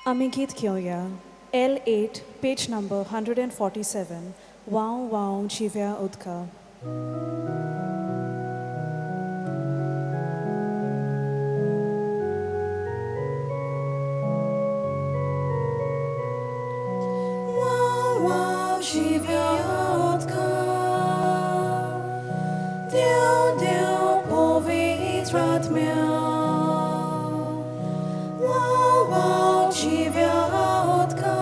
आमी गीत घेवया. L8, page number 147, वाव वाव जिव्या उदका. वाव वाव जिव्या उदका, देव देव पवित्र आत्म्या. वाव वाव जिव्या उदका,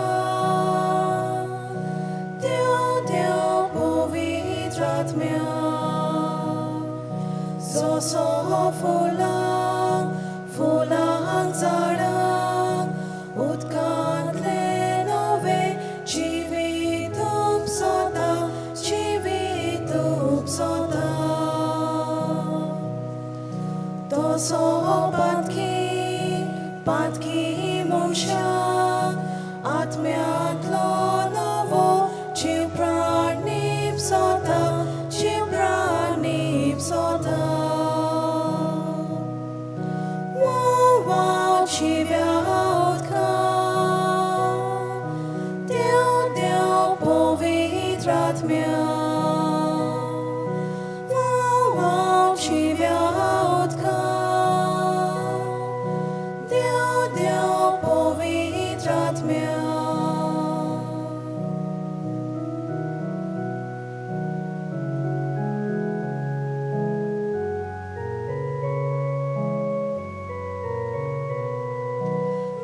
देव देव पवित्र आत्म्या. जसो फुलां फुलां झाडां उदकांतलें नवें जिवीत उपजता, जिवीत उपजता, तसो पातकी पातकी मनशाक आत्म्यांतलो नवो जीव प्राण निपजता, जीव प्राण निपजता. वाव वाव जिव्या उदका, देव देव पवित्र आत्म्या. वाव वाव जिव्या उदका, देव देव पवित्र आत्म्या.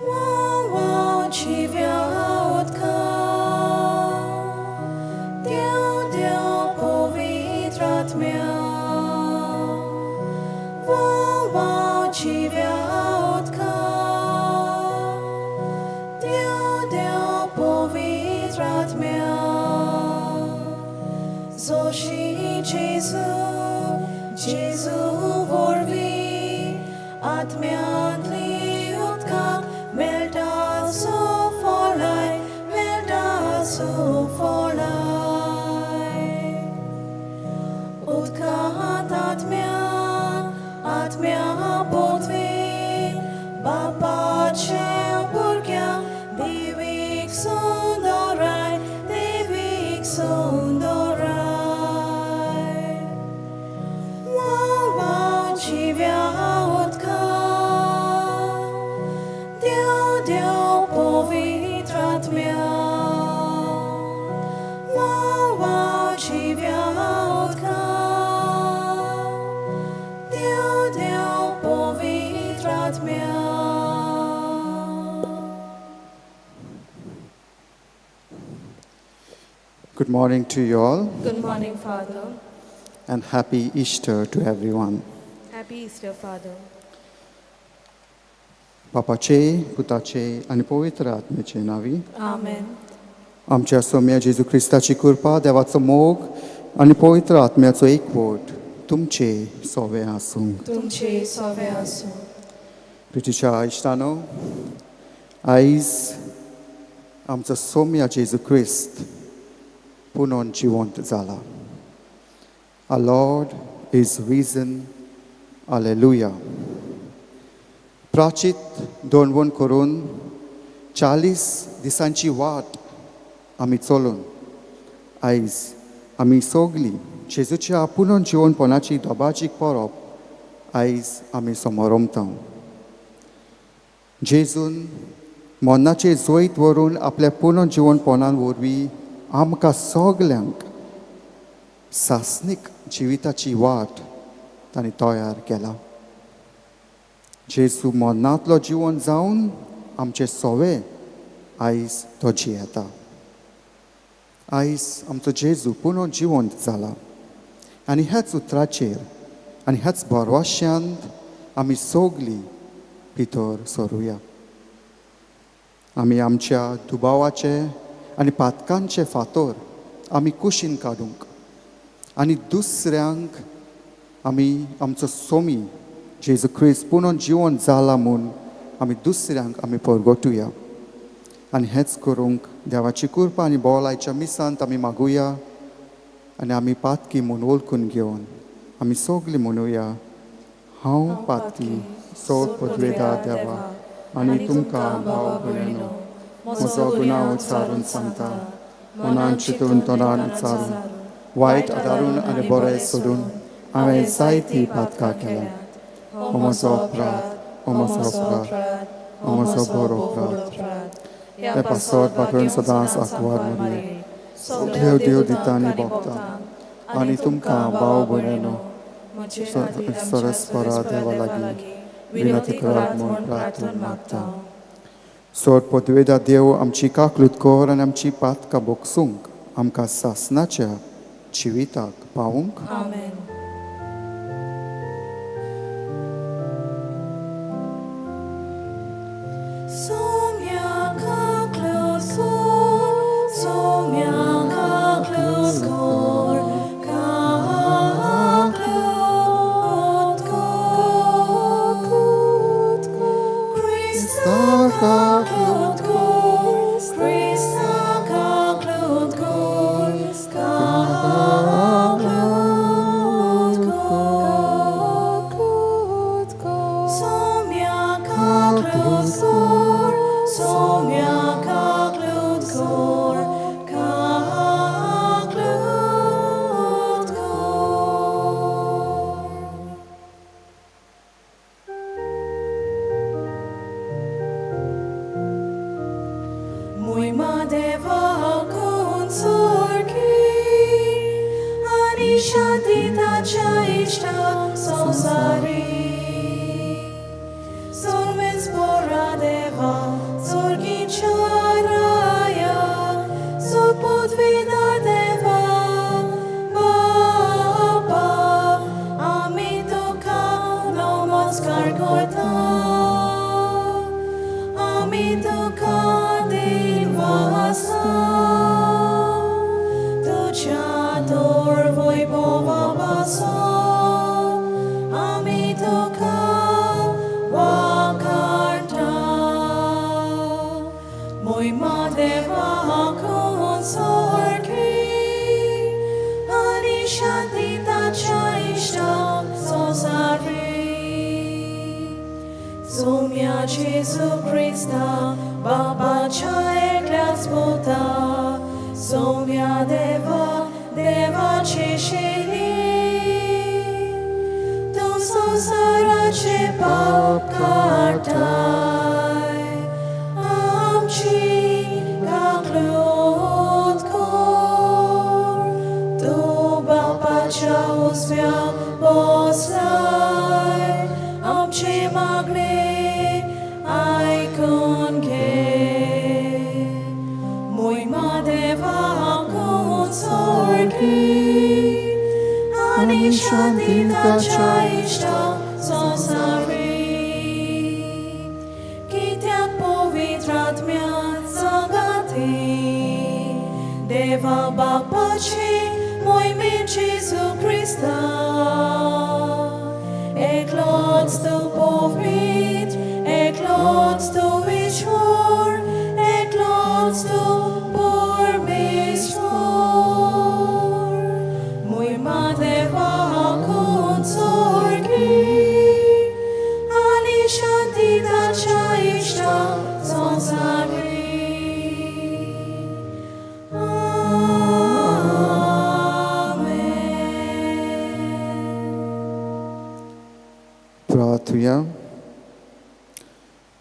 वाव वाव जिव्या उदका, देव देव पवित्र आत्म्या. वाव वाव जिव्या उदका, देव देव पवित्र आत्म्या. जशी जेजू जेजू वरवीं आत्म्यांतली उदका मेळटा सुफलाय, मेळटा सुफलाय. उदकांत आत्म्या आत्म्या पृथ्वी बापाचे भुरग्या देवीक सुंदराय, देवीक सुंदराय. वाव वाव जिव्या उदका, देव देव पवित्र आत्म्या. वाव वाव जिव्या उदका, देव देव पवित्र आत्म्या. Good morning to you all Good morning, Father. And happy Easter to everyone. Happy Easter, Father. बापाचे, पुताचे आनी पवित्र आत्म्याचे नांवी. Amen. आमच्या सोम्या जेजू क्रिस्ताची कृपा, देवाचो मोग आनी पवित्र आत्म्याचो एकवट तुमचे सोवे आसूं. तुमचे सोवे आसूं. प्रितीच्या इश्टानो, आयज आमचो सोम्या जेजू क्रिस्त पुनोन जिवंत जाला. Our Lord is risen. Alleluia. प्राचीत दोनवण करून 40 दिसांची वाट आमी चलून आयज आमी सगलीं जेजूच्या पुनोन जिवनपणाची दबाजीक परब आयज आमी समारंभता. जेजून मरणाचेर जैत व्हरून आपल्या पुनोन जिवनपणान वरवीं आमकां सगल्यांक सासणीक जिविताची वाट तांणी तयार केला. जेजू मरणांतलो जिवन जावन आमचे सोवे आयज तो जियेता. आयज आमचो जेजू पुनोन जिवंत जाला आनी ह्याच उतराचेर आनी ह्याच भरवश्यांत आमी सगलीं भितर सरुया. आमी आमच्या दुबावाचे आनी पातकांचे फातर आमी कुशीन काडूंक आनी दुसऱ्यांक आमी आमचो सोमी जेजू क्रिस्त पुनोन जिवन जाला म्हूण आमी दुसऱ्यांक आमी परगटुया. आनी हेंच करूंक देवाची कृपा आनी बोलायच्या मिसांत आमी मागुया आनी आमी पातकी म्हूण वळखून घेवन आमी सगलीं म्हणुया, हांव पातकी, सोड पदवेदा देवा. आनी तुमकां भाव भयणीनो म्हजो गुन्यांव उच्चारून सांगता, मनान चिंतून तोंडान उच्चारून, वायट आदारून आनी बरें सोडून हांवें जायतीं पातकां केल्यां. हो म्हजो अपराध, हो म्हजो अपराध, हो म्हजो बरो अपराध. ह्या पासत बाकरून सदांच आंकवार मरये, सगळ्यो देव दिता आनी भोगता आनी तुमकां भाव भयणीनो सरस्परा देवा लागीं विनंती करात म्हूण प्रार्थना मागता. सोड पदवेदा देव आमची काकलूत कर आनी आमची पातकां भोगसूंक आमकां सासनाच्या जिविताक पावूंक. आमेन.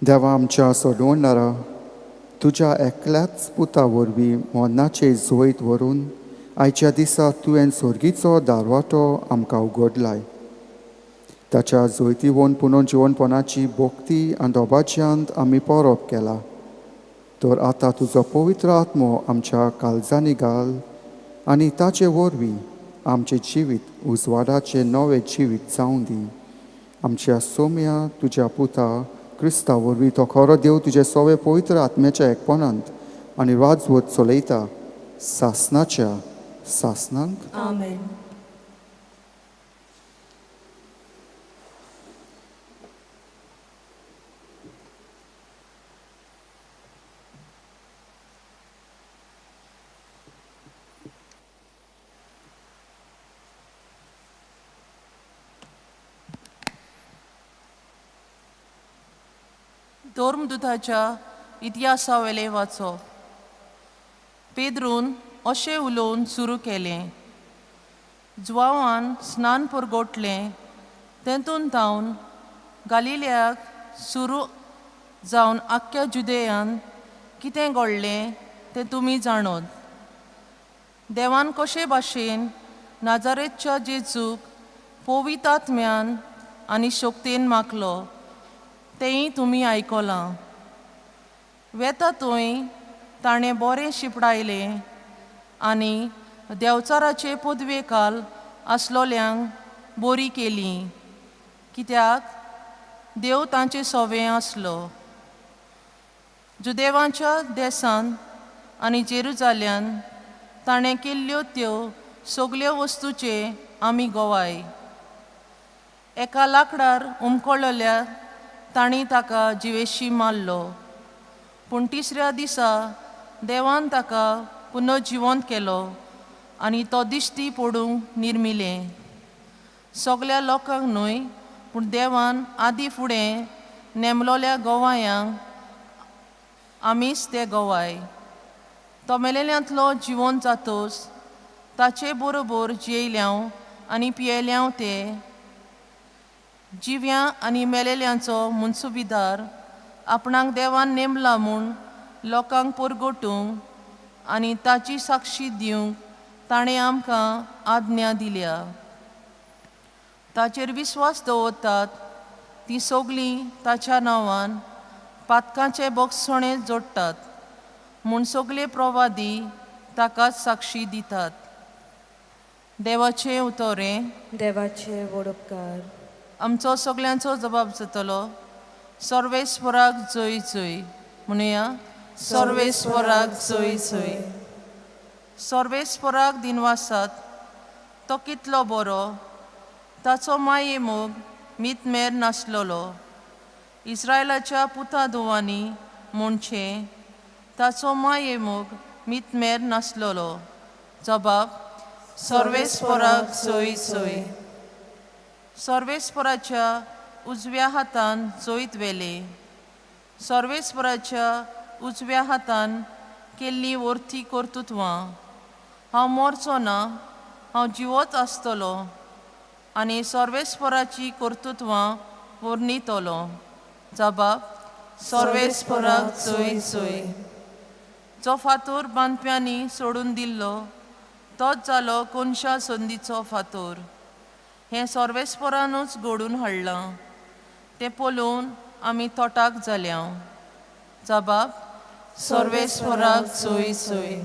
देवा आमच्या सोडवणारा, तुज्या एकल्याच पुता वरवीं मरणाचें जैत व्हरून आयच्या दिसा तुवें सोर्गीचो दारवाटो आमकां उगडलाय. ताच्या जैतिवंत पुनर्जिवनपणाची भक्ती आनी दबाज्यांत आमी परब केला. तर आतां तुजो पवित्र आत्मो आमच्या काळजांनी घाल आनी ताचे वरवीं आमचें जिवीत उजवाडाचें नवें जिवीत जावं दी. आमच्या सोम्या तुज्या पुता क्रिस्ता वरवीं तो खरो देव तुजे सवे पवित्र आत्म्याच्या एकपणांत आनी राजवत चलयता सासनाच्या सासनांक. आमेन. धर्मदुताच्या इतिहासावेलें वाचप. पेद्रून अशें उलोवन सुरू केलें, जुवांवान स्नान परगटलें तेतून धांवन गालिल्याक सुरू जावन आख्ख्या जुदेयान कितें घडलें तें तुमी जाणत. देवान कशे भाशेन नाजारेतच्या जेजूक पवित्र आत्म्यान आनी शक्तेन मागलो तेंय तुमी आयकलां. वेता थंय ताणें बरें शिंपडायलें आनी देंवचाराचे पदवेकाल आसलोल्यांक बरी केली, कित्याक देव तांचे सोवे आसलो. जुदेवांच्या देसान आनी जेरुजाल्यान ताणें केल्ल्यो त्यो सगल्यो वस्तूचे आमी गोवाय. एका लाकडार उमकळलेल्या तांणी ताका जिवेशी मारलो, पूण तिसऱ्या दिसा देवान ताका पुनर्जिवंत केलो आनी तो दिश्टी पडूंक निर्मिलें. सगल्या लोकांक न्हय, पूण देवान आदी फुडें नेमलोल्या गोवायांक आमीच ते गोवाय. तो मेलेल्यांतलो जिवन जातोच ताचे बरोबर जियेल्यांव आनी पियेल्यांव ते जिव्यां आनी मेलेल्यांचो मुन्सुबिदार आपणाक देवान नेमला म्हूण लोकांक परगटूंक आनी ताची साक्षी दिवंक ताणें आमकां आज्ञा दिल्या. ताचेर विस्वास दवरतात तीं सगलीं ताच्या नांवान पातकांचे बोगसणे जोडटात म्हूण सगले प्रवादी ताकाच साक्षी दितात. देवाचें उतरें. देवाचे व्हड उपकार. आमचो सगल्यांचो जबाब जातलो सर्वेस्वराक जय जय. म्हणुया, सर्वेस्वराक जय जय. सर्वेस्वराक दिनवासात, तो कितलो बरो, ताचो माये मोग मीतमेर नासलेलो. इस्रायलाच्या पुता धुवांनी म्हणचें, ताचो माये मोग मीतमेर नासलेलो. जबाब, सर्वेस्वराक जय जय. सर्वेस्वराच्या उजव्या हातान जैत व्हेलें, सर्वेस्वराच्या उजव्या हातान केल्लीं वर्थी कर्तुत्वां. हांव मरचो ना, हांव जिवोच आसतलो आनी सर्वेस्वराची कर्तुत्वां वर्णितलो. जबाब, सर्वेस्वराक जय जय. जो फातोर बांदप्यांनी सोडून दिल्लो तोच जालो कोनशा संदीचो फातोर. हें सर्वेस्वरानूच घडून हाडलां, तें पळोवन आमी तोटाक जाल्या. जबाब, सर्वेस्वराक जय जय.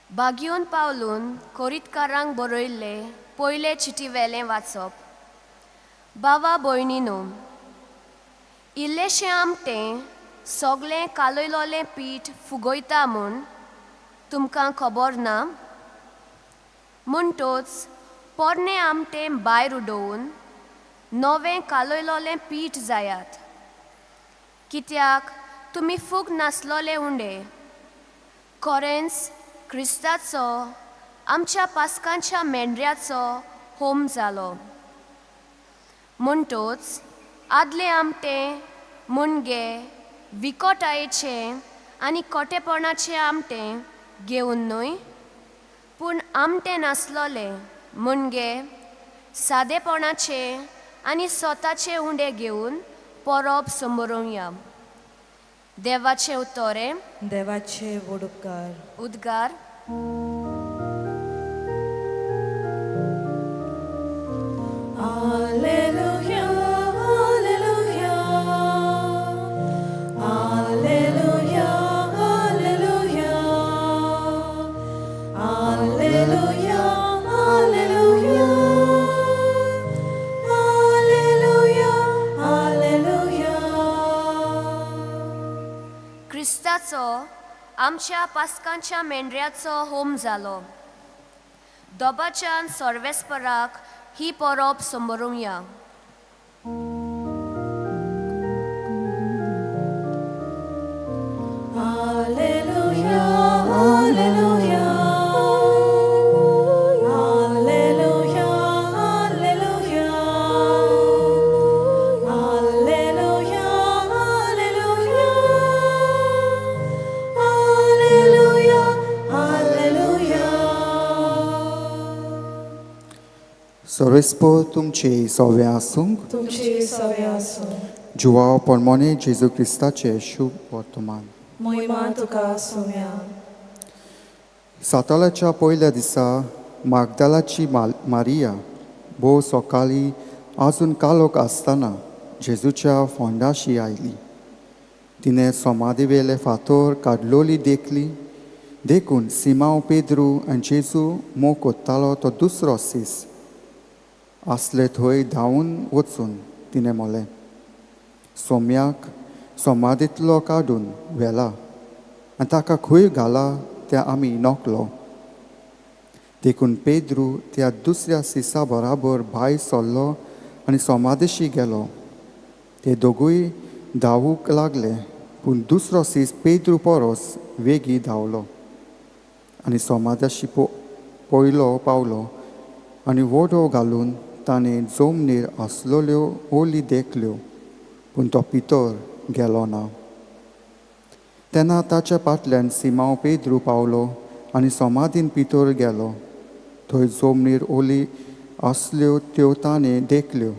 बागियोन पावलून कोरीतकारांक बरयल्ले पयले चिटी वेलें वाचप. बाबा भयणीनो, इल्लेशें आमटें सगलें कालयलोलें पीठ फुगयता म्हूण तुमकां खबर ना? म्हणटोच पोरणें आमटें भायर उडोवन नवें कालयलोलें पीठ जायात, कित्याक तुमी फूग नासलोले उंडे खरेंच क्रिस्ताचो आमच्या पास्कांच्या मेंढऱ्याचो होम जालो. म्हणटोच आदलें आमटें मुणगे विकोटायेचें आनी कोटेपणाचें आमटें घेवन न्हय, पूण आमटें नासलोलें मुणगे सादेपणाचें आनी स्वताचे उंडे घेवन परब समरोवया. देवाचें उतोरें. देवाचे व्हड उपकार. उद्गार. Alleluia, Alleluia, Alleluia, Alleluia, Alleluia, Alleluia, Alleluia, Alleluia. क्रिस्ताचो आमच्या पास्कांच्या मेंढऱ्याचो होम जालो. दोबाच्यान सर्वेस्पराक ही परब समरोवया. सोरेस्पो तुमचे सोवे आसूंक. तुमचे सवे आसूं. जुवाव पोरमोने जेजू क्रिस्ताचे शुभ वर्तमान. मोहिमा तुका सोम्या. सातालाच्या पयल्या दिसा मागदालाची मारिया भोव सकाळी आजून कालोख आसतना जेजूच्या फोंडाशी आयली. तिणें सोमादिवेले फातोर काडलोली देखली. देखून सिमांव पेद्रू आनी जेजू मोग कोत्तालो तो दुसरो सीस आसले थंय धांवून वचून तिणें म्हणलें, सोम्याक सोमादींतलो काडून व्हेला आनी ताका खंय घाला तें आमी नकलो. देखून पेद्रू त्या दुसऱ्या सिसा बराबर भायर सरलो आनी सोमादेशी गेलो. ते दोगूय धांवूंक लागले, पूण दुसरो सीस पेद्रू परस वेगीं धांवलो आनी सोमादेशी पयलो पावलो आनी वोडो घालून ताणें जमनीर आसलेल्यो ओली देखल्यो, पूण तो पितर गेलो ना. तेन्ना ताच्या फाटल्यान सिमांव पेद्रू पावलो आनी सोमादीन पितोर गेलो. थंय जमनीर ओली आसल्यो त्यो ताणें देखल्यो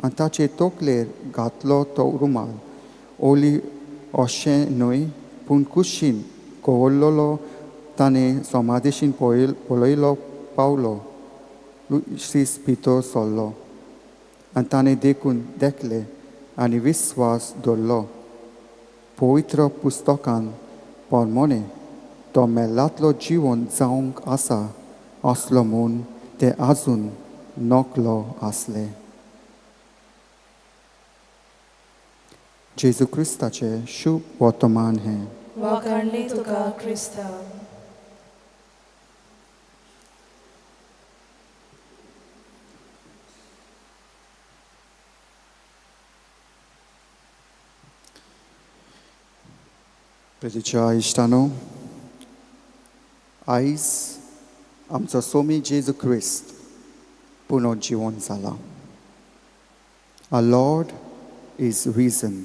आनी ताचे तकलेर घातलो तो रुमाल ओली अशें न्हय, पूण कुशीन कवरलेलो ताणें सोमादेशीन पळयलो पावलो. सीस भितर सरलो आनी ताणें देखून देखलें आनी विस्वास दवरलो. पवित्र पुस्तकान परमोणे तो मेल्लांतलो जिवन जावंक आसा असलो म्हूण ते आजून नकलो आसले. जेजू क्रिस्ताचें शुभ वर्तमान हें. वाखाणली तुका क्रिस्ता. प्रितीच्या इश्टानो, आयज आमचो सोमी जेजू क्रिस्त पुनः जिवन जाला. Our Lord is risen.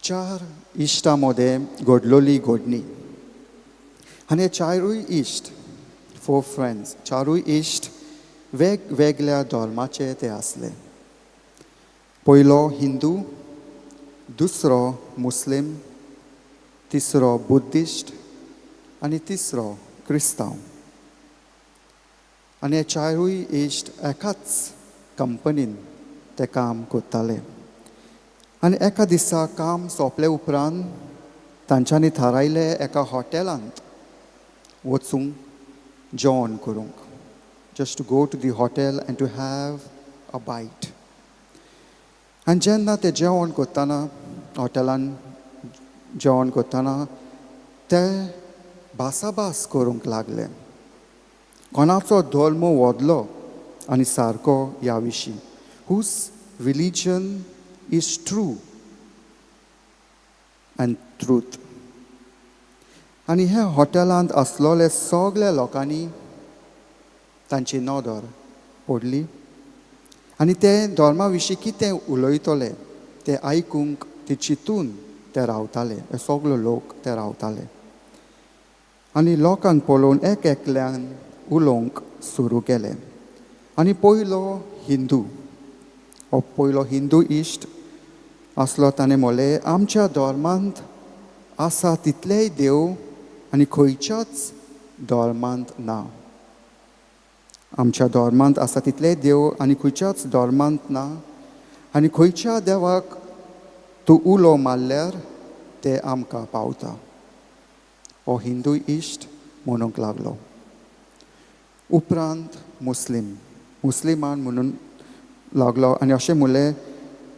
चार इश्टां मदें घडलोली घडणी आनी चारूय इश्ट, फोर फ्रेंड्स, चारूय इश्ट वेगवेगळ्या धर्माचे ते आसले. पयलो हिंदू, दुसरो मुस्लीम, तिसरो बुद्धिस्ट आनी तिसरो क्रिस्तांव. आनी हे चारूय इश्ट एकाच कंपनीन ते काम करताले. आनी एका दिसा काम सोंपले उपरांत तांच्यांनी थारायलें एका हॉटेलांत वचूंक जेवण करूंक, just to go to the hotel and to have a bite. आनी जेन्ना ते जेवण करतना, हॉटेलान जेवण करतना ते भासाभास करूंक लागले कोणाचो धर्म व्हडलो आनी सारको ह्या विशीं. Whose religion is true and truth. आनी ह्या हॉटेलांत आसलोले सगल्या लोकांनी तांची नदर पडली आनी ते धर्मा विशीं कितें उलयतले ते आयकूंक ते चिंतून ते रावताले. हे सगळे लोक ते रावताले आनी लोकांक पळोवन एक एकल्यान उलोवंक सुरू केलें. आनी पयलो हिंदू, हो पयलो हिंदू इश्ट आसलो, ताणें म्हणलें, आमच्या धर्मांत आसा तितलेय देव आनी खंयच्याच धर्मांत ना. आमच्या धर्मांत आसा तितलेय देव आनी खंयच्याच धर्मांत ना. आनी खंयच्या देवाक तूं उलो मारल्यार ते आमकां पावता. हो हिंदू इश्ट म्हणूंक लागलो. उपरांत मुस्लीम, मुस्लिमान म्हणून लागलो आनी अशें म्हणलें,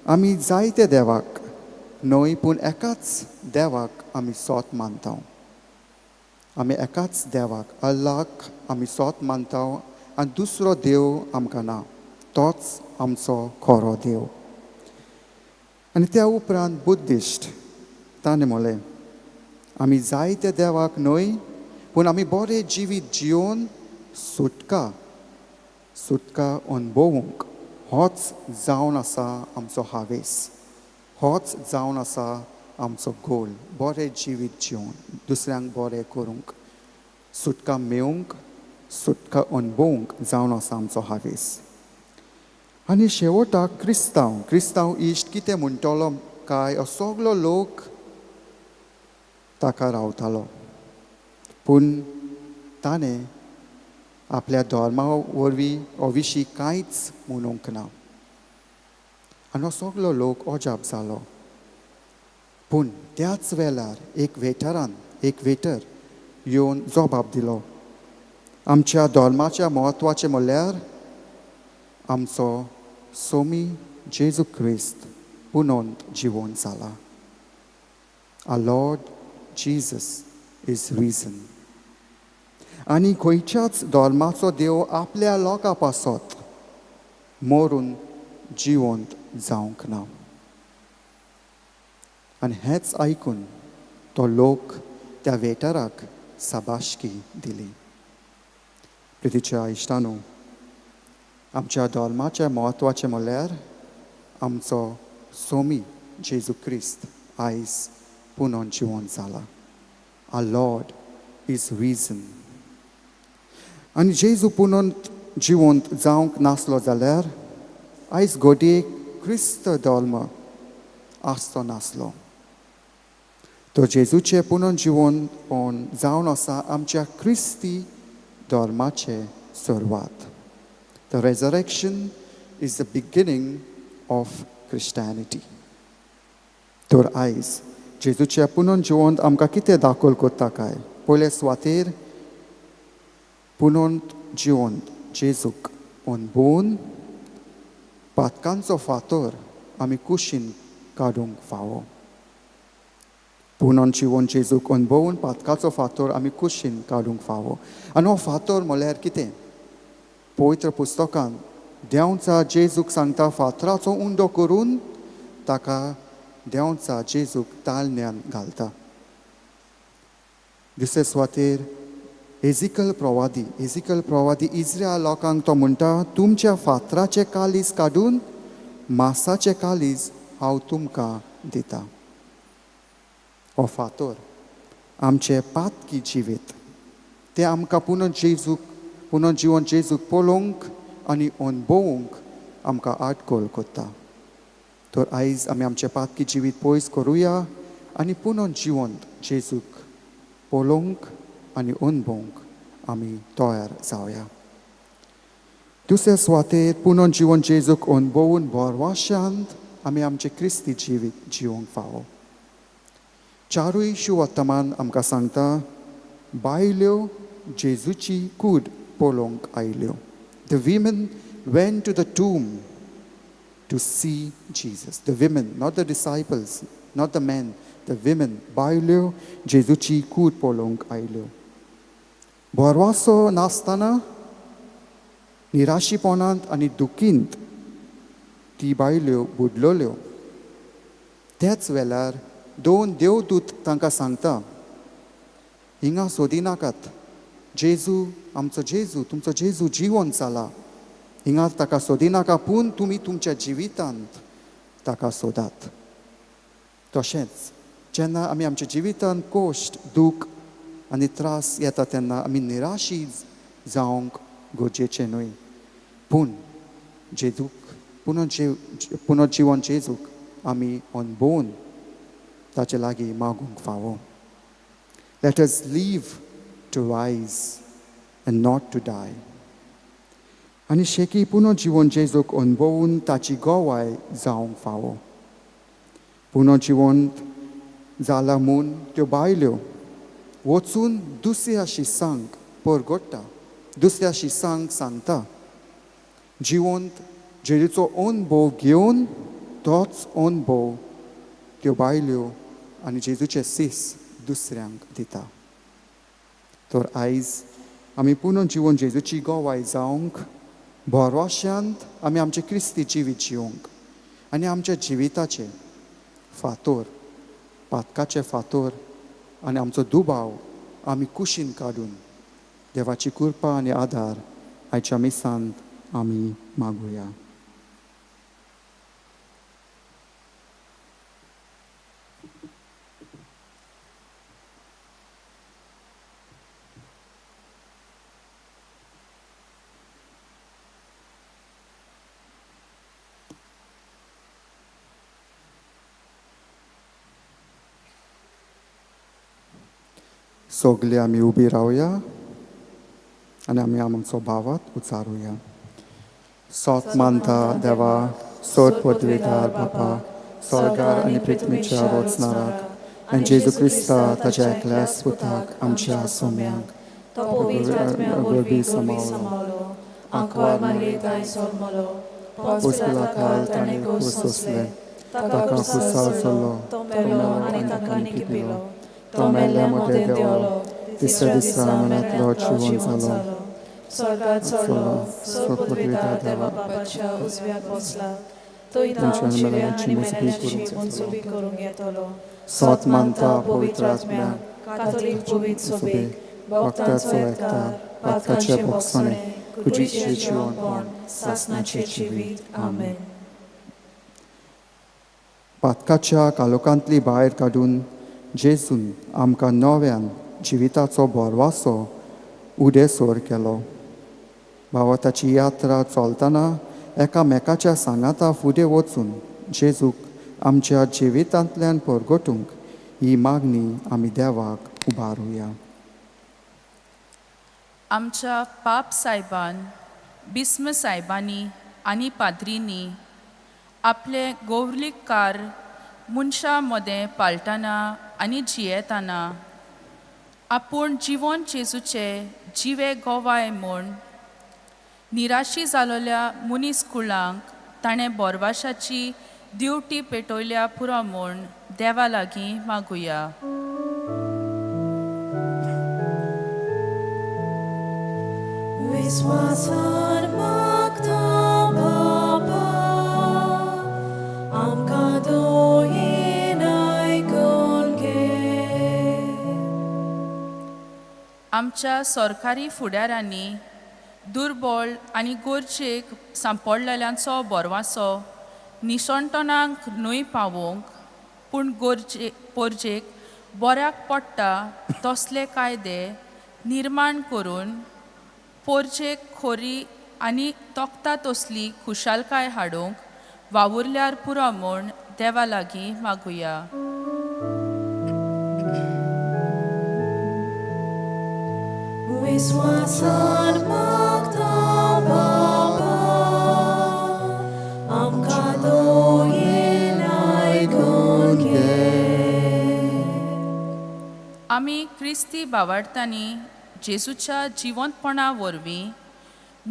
आमी जायते देवाक न्हय, पूण एकाच देवाक आमी सोत मानता. आमी एकाच देवाक, अल्लाक आमी सोत मानता आनी दुसरो देव आमकां ना, तोच आमचो खरो देव. आनी त्या उपरांत बुद्धिस्ट, ताणें म्हणलें, आमी जायते देवाक न्हय, पूण आमी बरें जिवीत जियोवन सुटका सुटका अनुभवूंक होच जावन आसा आमचो हावेस, होच जावन आसा आमचो गोल. बरें जिवीत जियोवन दुसऱ्यांक बरें करूंक, सुटका मेळोवंक, सुटका अणभवंक जावन आसा आमचो हावेस. आनी शेवटाक क्रिस्तांव क्रिस्तांव इश्ट कितें म्हणटलो काय हो सगलो लोक ताका रावतालो. पूण ताणें आपल्या धर्मा वरवीं हो विशीं कांयच म्हणूंक ना आनी हो सगलो लोक अजाप जालो. पूण त्याच वेळार एक वेटरान एक वेटर येवन जबाब दिलो, आमच्या धर्माच्या म्हत्वाचें म्हणल्यार आमचो सोमी जेजू क्रिस्त पुनोन जिवोन जाला. Our Lord Jesus is risen. आनी खंयच्याच धर्माचो देव आपल्या लोकां पासत मरून जिवंत जावंक ना. आनी हेंच आयकून तो लोक त्या वेटराक साबाशकी दिली. प्रितीच्या इश्टानू, आमच्या धर्माचें म्हत्वाचें म्हणल्यार आमचो सोमी जेजू क्रिस्त आयज पुनोन जिवंत जाला. Our Lord is risen. आनी जेजू पुनोन जिवंत जावंक नासलो जाल्यार आयज घडये क्रिस्त धर्म आसचो नासलो. तर जेजूचें पुनोन जिवंतपण जावन आसा आमच्या क्रिस्ती धर्माचें सुरवात. The resurrection is the beginning of Christianity. तर आयज जेजूचें पुनोन जिवंत आमकां कितें दाखल करता काय? पयले सुवातेर पुनोन जिवंत जेजूक अणभवून पातकांचो फातर आमी कुशीन काडूंक फावो. पुनोन जिवन जेजूक अणभवून पातकाचो फातर आमी कुशीन काडूंक फावो. आनी हो फातर म्हणल्यार कितें? पवित्र पुस्तकान देंवचा जेजूक सांगता फातराचो उंडो करून ताका देंवचा जेजूक तालन्यान घालता. दुसरे सुवातेर एजिकल प्रवादी एजिकल प्रवादी इस्रायल लोकांक तो म्हणटा, तुमच्या फातराचें कालीज काडून मासाचें कालीज हांव तुमकां दिता. हो फातर आमचें पातकी जिवीत तें आमकां पुनः जेजूक पुनः जिवन जेजूक पळोवंक आनी अणभवूंक आमकां आटकोल करता. तर आयज आमी आमचें पातकी जिवीत पयस करुया आनी पुनः जिवन जेजूक पळोवंक आनी अणभवूंक आमी तयार जावया. दुसऱ्या सुवातेर पुनः जिवन जेजूक अणभवून भरवाशांत आमी आमचें क्रिस्ती जिवीत जिवंक फावो. चारूय शुवर्तमान आमकां सांगता बायल्यो जेजूची कूड पळोवंक आयल्यो. The women went to the tomb to see Jesus. The women, not the disciples, not the men, the women, बायल्यो जेजूची कूड पळोवंक आयल्यो. भरवासो नासतना निराशीपणांत आनी दुखींत ती बायल्यो बुडलोल्यो. त्याच वेळार दोन देवदूत तांकां सांगता, हिंगा सोदिनाकात, जेजू आमचो जेजू तुमचो जेजू जिवन जाला, हिंगा ताका सोदिनाका, पूण तुमी तुमच्या जिवितांत ताका सोदात. तशेंच जेन्ना आमी आमच्या जिवितांत कश्ट दूख आनी त्रास येता तेन्ना आमी निराशी जावंक गरजेचें न्हय, पूण जेजूक पुनः जिवन जेजूक आमी अणभवून ताचे लागीं मागूंक फावो. Let us live to rise and not to die. आनी शेकी पुनः जिवन जेजूक अणभवून ताची गवाय जावंक फावो. पुनः जिवंत जाला म्हूण त्यो बायल्यो वचून दुसऱ्या शिसांक परगट्टा, दुसऱ्या शिसांक सांगता. जिवंत जेजूचो अणभव घेवन तोच अणभव त्यो बायल्यो आनी जेजूचे सीस दुसऱ्यांक दिता. तर आयज आमी पुनः जिवन जेजूची गवाय जावंक भरवशांत आमी आमचें क्रिस्ती जिवीत जिवंक आनी आमच्या जिविताचे फातोर पातकाचे फातोर आनी आमचो दुबाव आमी कुशीन काडून देवाची कृपा आनी आदार आयच्या मिसांत आमी मागुया. सगळे आमी उबी रावया आनी आमी आमचो भावात उचारुया. सोत मानता देवा, सोद पदवीदार बापा, स्वर्गार आनी पृथ्वीच्या रोचणाराक आनी जेजू क्रिस्ता ताच्या एकल्याच पुताक आमच्या सोम्याक, तो पवित्र आत्म्या वरवीं समावलो, आंकवार मारी तांय सोलमलो, पोंस पिलाताक ताणें खोस सोंसलें, ताका खुर्सार चडलो, तो मेलो आनी ताका निकिपिलो, तो मेल्ल्या मदें देंवलो, तिसऱ्या दिसा मनांतलो जिवन जालो, स्वर्गात चडलो, सोद पदवीदार देवा बापाच्या उजव्याक बसला, तो तांच्या जिव्या मेल्यांची आनी मुजबी मेल्यांची करूंक मनसुबी करूंक येतलो. सोत मानता पवित्र आत्म्याक, कातोलीक पवित्र सोबीक, भक्ताचो एकता, पातकाचे भोगसणे, कुडीचें जिवनपण, सासनाचें जिवीत. आमेन. पातकाच्या कालोकांतली भायर काडून जेजून आमकां नव्यान जिविताचो भरवासो उदेसोर केलो. भावाताची यात्रा चलतना एकामेकाच्या सांगाता फुडें वचून जेजूक आमच्या जिवितांतल्यान परगटूंक ही मागणी आमी देवाक उबारुया. आमच्या पाप सायबान, बिस्म सायबांनी आनी पाद्रींनी आपले गौरलीक कार मनशां मदें पाळटना आनी जियेतना आपूण जिवन जेजूचे जिवे गोवाय म्हूण निराशी जालोल्या मनीस कुळांक ताणें बोरवाशाची दिवटी पेटयल्या पुरो म्हूण देवा लागीं मागुया. विस्वासान मागता बापा, आमकां दोयेन आयकून घे. आमच्या सरकारी फुडारांनी दुर्बळ आनी गरजेक सांपडलेल्यांचो बोरवासो निसणटणाक न्हय पावोवंक पूण गरजे पोरजेक बऱ्याक पडटा तसले कायदे निर्माण करून पोरजेक खोरी आनी तोखता तसली खुशालकाय हाडूंक वावुरल्यार पुरो म्हूण देवा लागीं मागुया. विस्वासान मागता बापा, आमकां दोयेन आयकून घे. आमी क्रिस्ती बावडतांनी जेजूच्या जिवंतपणा वरवीं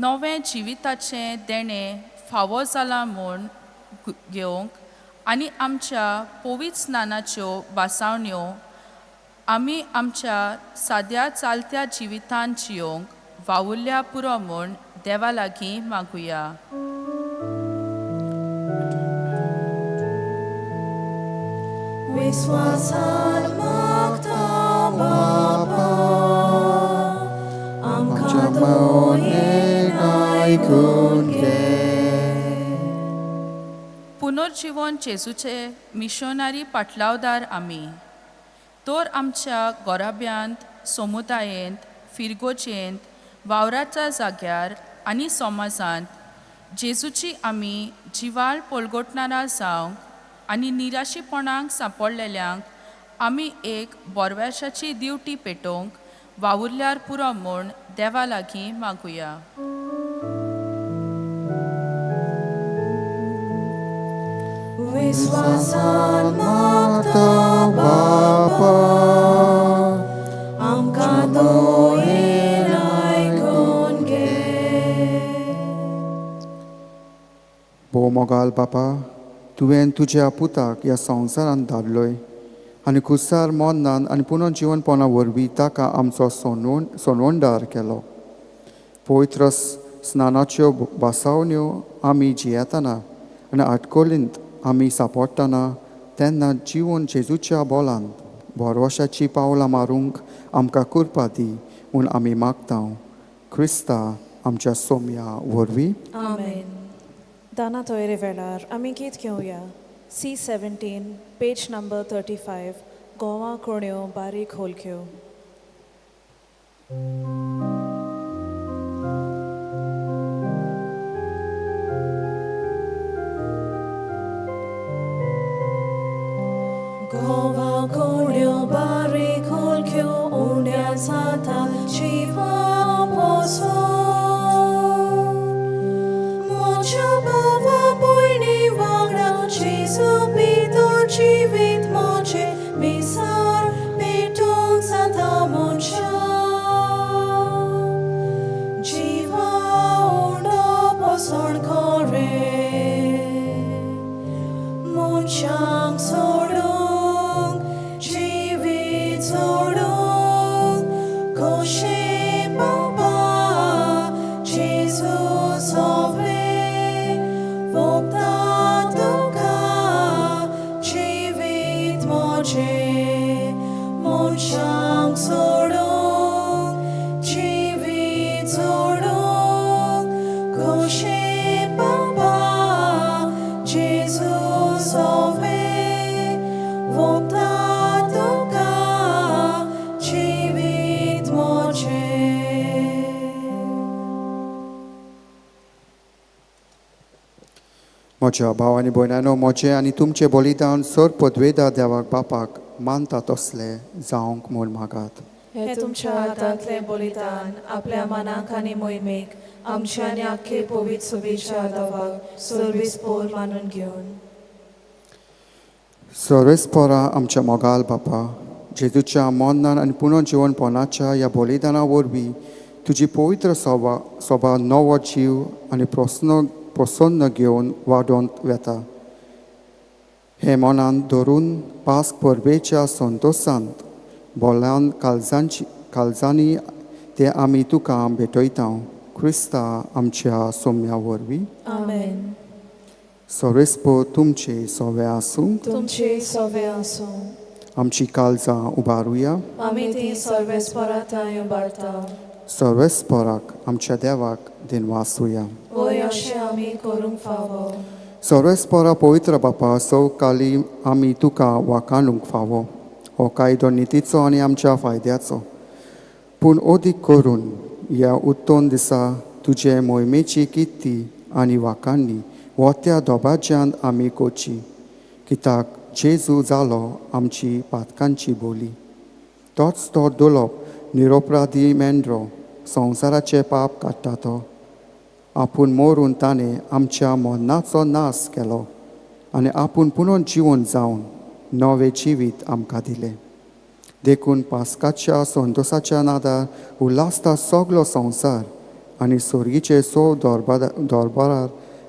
नवें जिविताचें देणें फावो जालां म्हूण घेवंक आनी आमच्या पवित्र स्नानाच्यो बासावण्यो आमी आमच्या साद्या चालत्या जिवितान जियोवंक वावुरल्या पुरो म्हूण देवा लागीं मागुया. विस्वासान मागता बापा, आमकां दोयेन आयकून घे. पुनर्जिवन जेजूचे मिशनरी पाटलावदार आमी तर आमच्या गोराब्यांत, समुदायेंत, फिरगोजेंत, वावराच्या जाग्यार आनी समाजांत जेजूची आमी जिवाळ पलगोटणारा जावंक आनी निराशीपणाक सांपडलेल्यांक आमी एक बोरवेशाची दिवटी पेटोवंक वावुरल्यार पुरो म्हूण देवा लागीं मागुया. विस्वासान मागता बापा, आमकां दोयेन आयकून घे. भोव मोगाल बापा, तुवें तुज्या पुताक ह्या संवसारांत धाडलोय आनी खुर्सार मरणान आनी पुनर्जिवनपणा वरवीं ताका आमचो सोनवणदार केलो. पवित्र स्नानाच्यो भासावण्यो आमी जियेतना आनी आटकोलींत आमी सांपडटना तेन्ना जिवन जेजूच्या बोलान भरवशाची पावलां मारूंक आमकां कृपा दी म्हूण आमी मागता, क्रिस्ता आमच्या सोम्या वरवीं. आमेन. दाना तोयरे वेळार आमी गीत घेवया. C17, page number 35, Goa कोण्यो बारीक होलक्यो. गोवा कोण्यो बारीक होलक्यो, उण्या जिवा पोसोन म्हज्या भावा भयणी वांगडा जेजू भितर जिवीत म्हजें मिसार पेटोवन जाता मनशा जिवा उंडो पोसण खरें मनशांक सोडूंक जिवीत सोडूंक खोशे बाबा जेजू सोबें वोगता तुका जिवीत म्हजें मनशांक सोडूंक जिवीत सोडूंक खोशे बाबा जेजू सोबें वोगता तुका जिवीत म्हजें. म्हज्या भाव आनी भयणांनो, म्हजें आनी तुमचें बलिदान सर पदवेदा देवाक बापाक मानता तसलें जावंक म्हूण मागात. हे तुमच्या हातांतलें बलिदान आपल्या मनाक आनी मोहिमेक आमच्या आनी आख्खे पवित्र सुबेच्या देवाक सर्वीस पोर मानून घेवन. सर्वेस्परा आमच्या मोगाल बापा, जेजूच्या मरणान आनी पुनर्जिवनपणाच्या ह्या बलिदाना वरवीं तुजी पवित्र सोबा सोबा नवो जीव आनी प्रस्न प्रसन्न घेवन वाडोवन वेता. हें मनान धरून पास्क परबेच्या संतोशांत बोलान काळजांची काळजांनी ते आमी तुका भेटयता, क्रिस्ता आमच्या सोम्या वरवीं. आमेन. सर्वेस्पर तुमचे सोवे आसूं. तुमचे सोवे आसूं. आमची काळजां उबारुया. आमी ती सर्वेस्पराताय उबारता. सर्वेस्पराक आमच्या देवाक दिनवासुया. वय, अशें आमी करूंक फावो. सर्वेस्परा पवित्र बापा, सवकाली आमी तुका वाखाणूंक फावो. हो कायदो नितीचो आनी आमच्या फायद्याचो, पूण अदीक करून ह्या उत्तोन दिसा तुजे मोहिमेची किर्ती आनी वाखाणणी वो त्या दोबाज्यान आमी करची, कित्याक जेजू जालो आमची पातकांची बोली. तोच तो दुलोप निरोपराधी मेंढरो, संवसाराचें पाप काडटा तो. आपूण मरून ताणें आमच्या मरणाचो नाश केलो आनी आपूण पुनोन जिवन जावन नवें जिवीत आमकां दिलें. देखून पास्काच्या संतोसाच्या नादार उल्हासता सगलो संवसार आनी सोर्गीचे सो दरबारार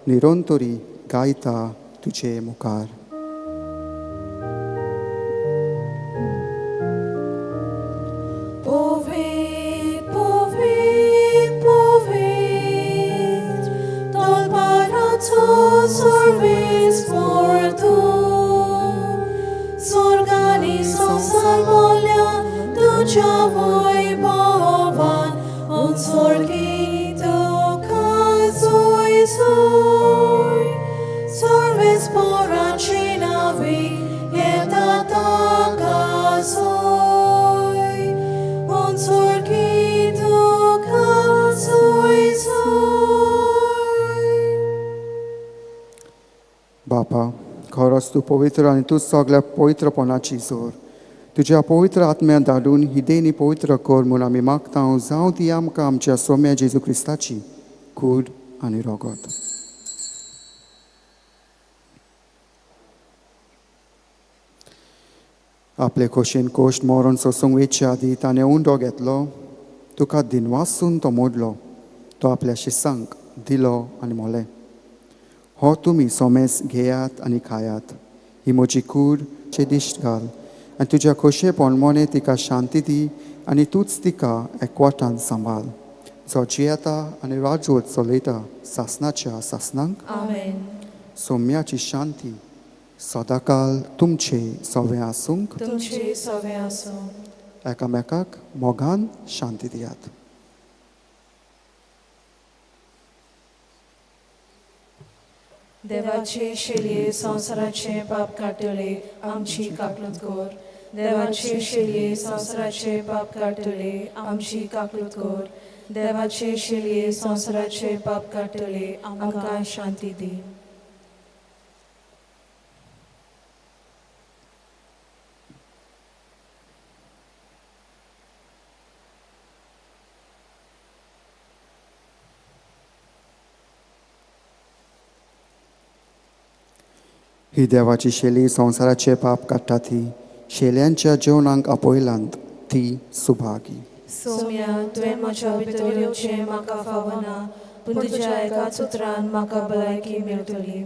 निरंतरी गायता तुजे मुखार. Povit, povit, povit, dal barazzo sorvis portu. Sorgani संसार तुझ्या वैभवान un sorgi तुका सोय सोय. Sorvis poracinavi येता ताका सोय. Un sorgi तुका सोय सोय. बापा, खरोच तूं पवित्र आनी तूं सगल्या पवित्रपणाची जोर. तुज्या पवित्र आत्म्या धाडून ही देणी पवित्र कर म्हूण आमी मागता, जावं ती आमकां आमच्या सोम्या जेजू क्रिस्ताची कूड आनी रोगत. आपले खोशेन कोश्ट मरण सोसूंक वेचे आदी ताणें उंडो घेतलो, तुका दिनवासून तो मोडलो, तो आपल्या शिसांक दिलो आनी मोलें, हो तुमी सोमेस घेयात आनी खायात. ही म्हजी कूड चे दिश्ट घाल आनी तुज्या खोशेपण मोने तिका शांती दी आनी तूंच तिका एकवटान सांबाळ, जो जियेता आनी राजवट चलयता सासनाच्या सासनांक. आमेन. सोम्याची शांती सदाकाल तुमचे सवे आसूंक. तुमचे सवे आसूं. एकामेकाक मोगान शांती दियात. देवाचे शेलये, संवसाराचे पाप काडटले, आमची काकलूत कर. देवाचे शेलये, संवसाराचे पाप काडटले, आमची काकलूत कर. देवाचे शेलये, संवसाराचे पाप काडटले, आमकां शांती दी. ही देवाची शेली संवसाराचे पाप काडटा ती शेल्यांच्या जेवणाक आपयलांत ती सुभागी. सोम्या, तुवें म्हज्या भितर येवचें म्हाका फावना, पूण तुज्या एकाच उतरान म्हाका भलायकी मेळटली.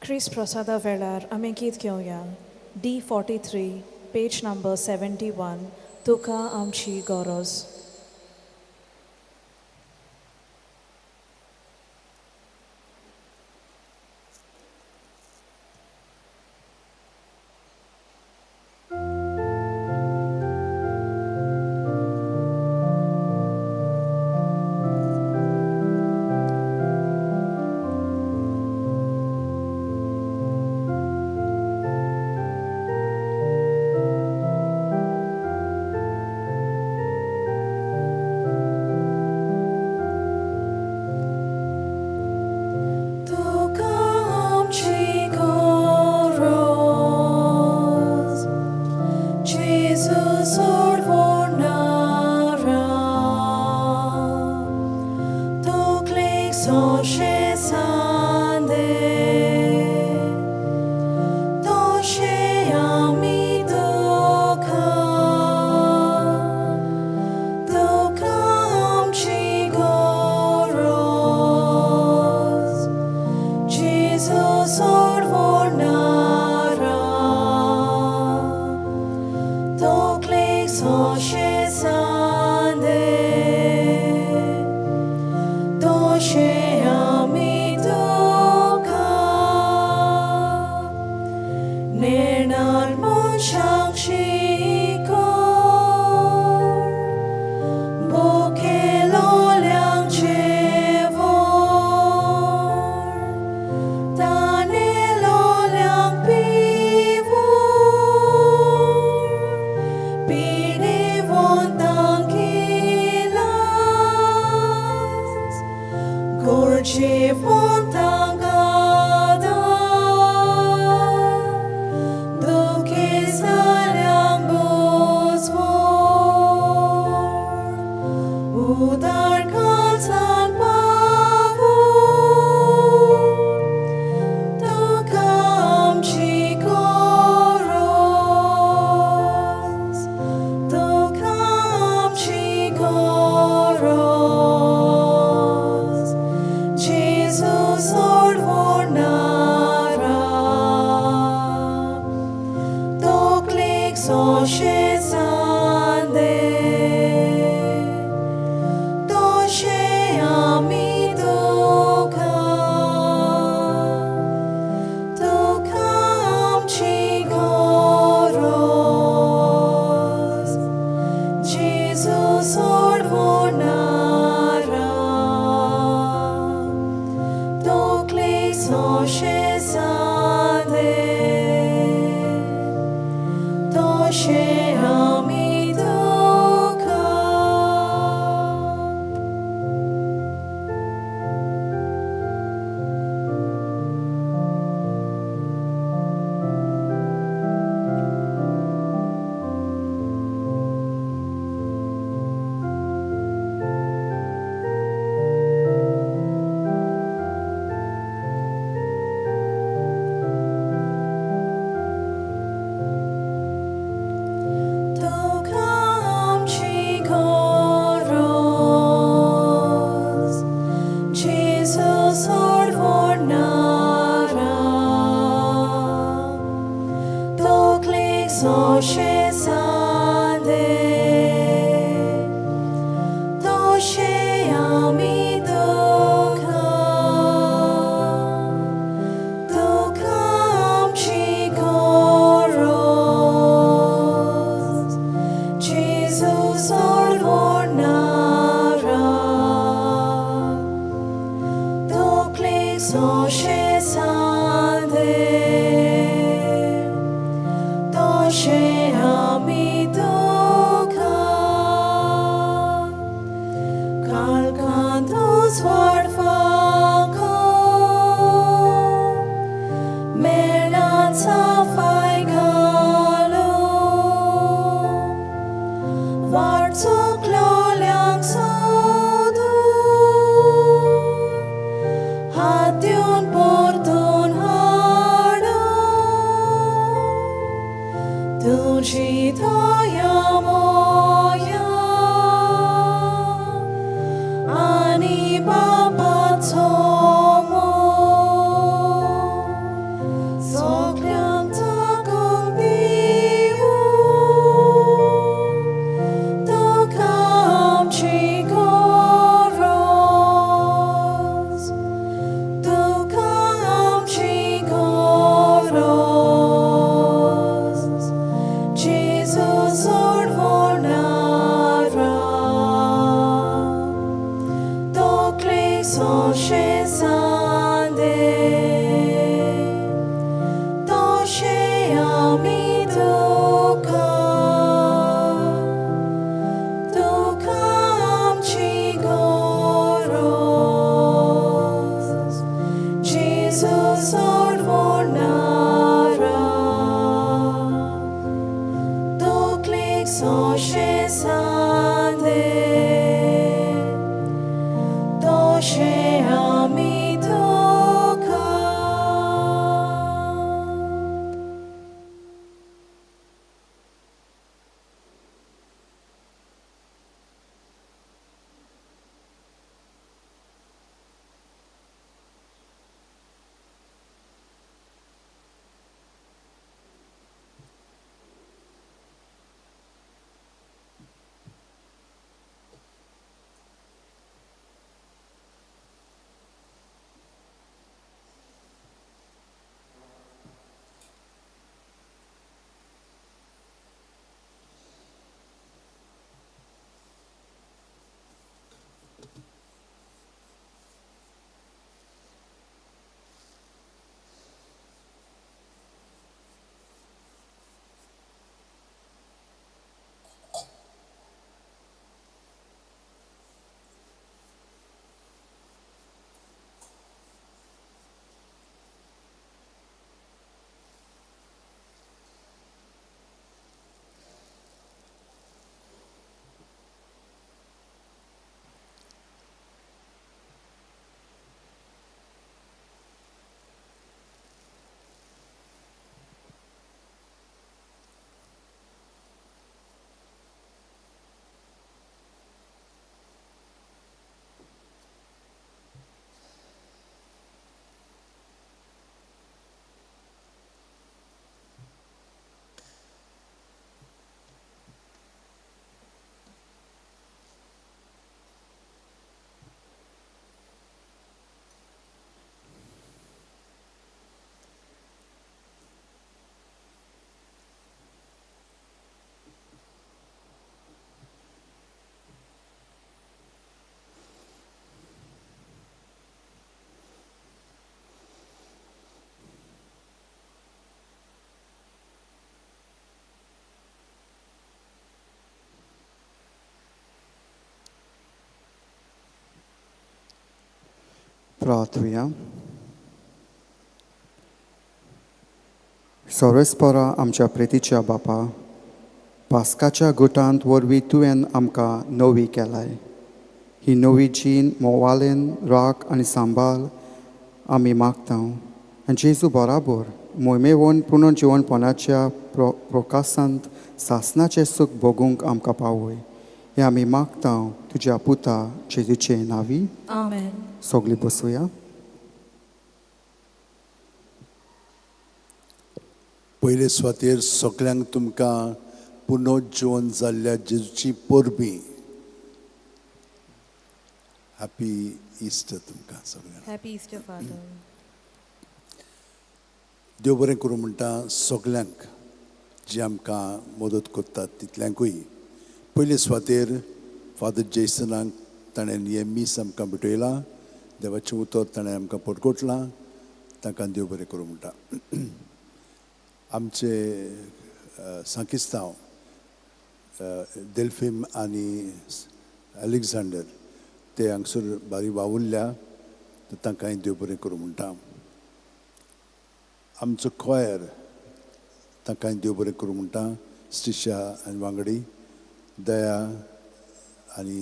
क्रिस्त प्रसादा वेळार आमी गीत घेवया D 43 page number 71 तुका आमची गरज. तुका आमची गरज, जेजू सोडवणारा, तकलेक सोंशे सांदे, तशें आमी तुका, तुका आमची गरज, जेजू सोडवणारा, तकलेक सोंशे सांदे, तशें आमी तुका. नेणार मनशांक शिकोवन, भुकेलोल्यांक जेवण, तानेलोल्यांक पिवून, पिडेवंतांक इलाज, गरजेवंतांक आदार, दुखेस्ताल्यांक बोजवण, उदार काळजान पावून, तुका आमची गरज, तुका आमची गरज, जेजू सोडवणारा, तकलेक सोंशे सांदे, तशें आमी तुका, तुका आमची गरज, जेजू सोडवणारा, तकलेक सोंशे सांदे, तशें आमी तुका. तुका आमची गरज, जेजू सोडवणारा, तकलेक सोंशे सांदे, तशें आमी तुका, तुका आमची गरज, जेजू सोडवणारा, तकलेक सोंशे सांदे, तशें आमी तुका. काळखांत उजवाड फांक, सोंशे सांदे तशें आमी तुका तुका आमची गरज जेजू सोडवणारा तकलेक सोंशे सांदे तशें आमी तुका. प्रार्थुया. सोरेस्परा आमच्या प्रेतीच्या बापा, पास्काच्या गुटांत वरवीं तुवें आमकां नवी केलाय. ही नवी जीण मोवालेन राख आनी सांबाळ आमी मागता आनी जेजू बराबर मोहिमेवन पुनर्जिवनपणाच्या प्रोकासांत सासनाचें सूख भोगूंक आमकां पावय, हें आमी मागता तुज्या पुता जेजूचे नांवी. आमेन. सगळीं बसुया. पयले सुवातेर सगल्यांक तुमकां पुनर्जिवन जाल्ल्या जेजूची परबीं. हॅपी इस्टर तुमकां सगल्यांक. Happy Easter, Father. देव बरें करूं म्हणटा सगल्यांक जी आमकां मदत करतात तितल्यांकूय. पयले सुवातेर फादर जेसनाक, ताणें हें मीस आमकां भेटयलां, देवाचें उतर ताणें आमकां परगटलां, तांकां देव बरें करूं म्हणटा. आमचे सांकिस्तांव डेल्फीम आनी अलेक्झांडर ते हांगसर बारी वावुरल्या, तर तांकांय देव बरें करूं म्हणटा. आमचो क्वायर तांकांय देव बरें करूं म्हणटा. स्टिशा आनी वांगडी दया आनी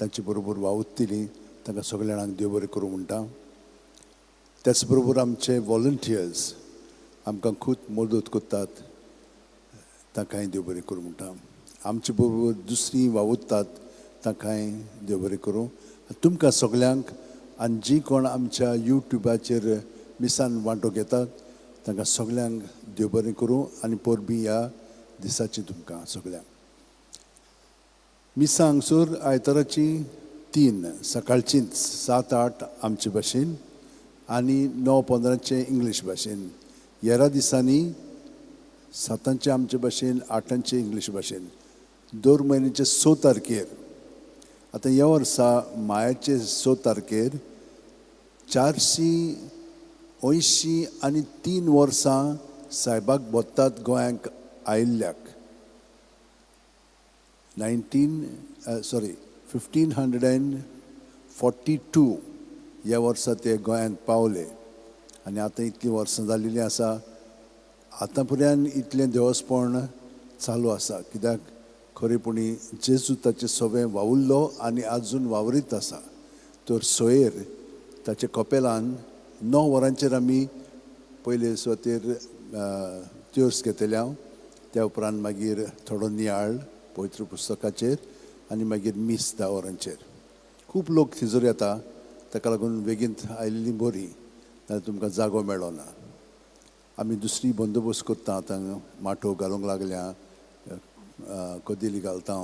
तांचे बरोबर वावुरतली, तांकां सगल्या जाणांक देव बरें करूं म्हणटा. त्याच बरोबर आमचे वॉलंटियर्स आमकां खूब मदत करतात, तांकांय देव बरें करूं म्हणटा. आमचे बरोबर दुसरीं वावुरतात तांकांय देव बरें करूं. तुमकां सगल्यांक आनी जी कोण आमच्या युट्युबाचेर मिसान वांटो घेतात तांकां सगल्यांक देव बरें करूं आनी परबीं ह्या दिसाची तुमकां सगल्यांक. मिसां हांगसर आयताराची 3 सकाळचींच, 7-8 आमचे भाशेन आनी 9:15 इंग्लीश भाशेन. हेरा दिसांनी 7 आमचे भाशेन, 8 इंग्लीश भाशेन. दर म्हयन्याचे 6 तारखेर आतां ह्या वर्सा मायाचे 6 तारखेर 483 वर्सां सायबाक बोत्तात गोंयांक आयिल्ल्याक 1542 ह्या वर्सा ते गोंयांत पावले आनी आतां इतलीं वर्सां जाल्लीं आसा. आतां पर्यंत इतलें देवस्पण चालू आसा कित्याक खरेपणी जेजू ताचें सगळें वावुरलो आनी आजून वावरीत आसा. तर सोयर ताच्या कपेलान 9 वरांचेर आमी पयले सुवातेर त्योर्स घेतले हांव, त्या उपरांत मागीर थोडो नियाळ पवित्र पुस्तकाचेर आनी मागीर मीस 10 वरांचेर. खूब लोक थंयसर येता, ताका लागून बेगीन आयिल्ली बरी, नाजाल्यार तुमकां जागो मेळना. आमी दुसरी बंदोबस्त करता, आतां माटोव घालूंक लागल्या, कदेली घालता,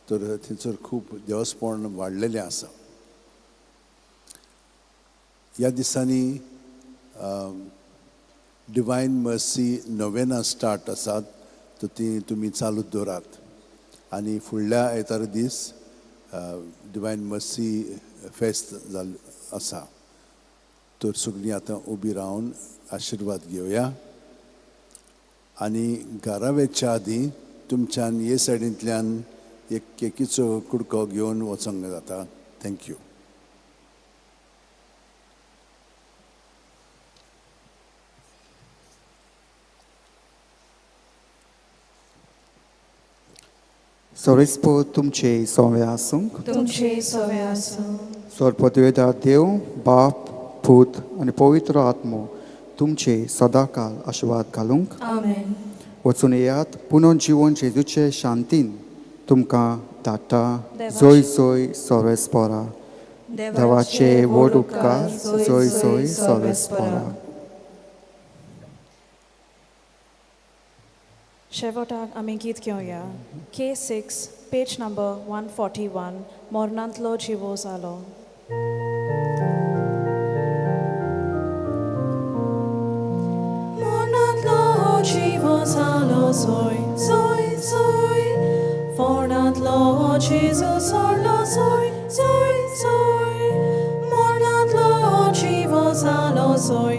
तर थंयसर खूब देवस्पण वाडलेलें आसा. ह्या दिसांनी डिवायन मर्सी नोवेना स्टार्ट आसात, तर ती तुमी चालू दवरात. आनी फुडल्या आयतारा दीस डिवायन मर्सी फेस्त जाल आसा, तर सगळीं आतां उबी रावन आशिर्वाद घेवया. आनी घरा वचच्या आदीं तुमच्यान हे सायडींतल्यान एक केकीचो कुडको घेवन वचोंक जाता. Thank you. सोरेस्पो तुमचे सोवे आसूंक, तुमचे सवे आसूं. सोरपदवेदार देव बाप पूत आनी पवित्र आत्मो तुमचे सदाकाल आशिर्वाद घालूंक. आमेन. वचून येयात पुनोन जिवन जेजूचे शांतीन तुमकां धाडटा. जोय जोय सोरेस्पोरा. देवाचे व्हड उपकार. जोय जोय सोरेस्पोरा. शेवटाक आमी गीत घेवया K6 page number 141 मोरनांतलो जिवो जालो. मोरनांतलो जिवो जालो सोय सोय सोय, फोणांतलो जेजू सोडलो सोय सोय सोय, मोरनांतलो जिवो जालो सोय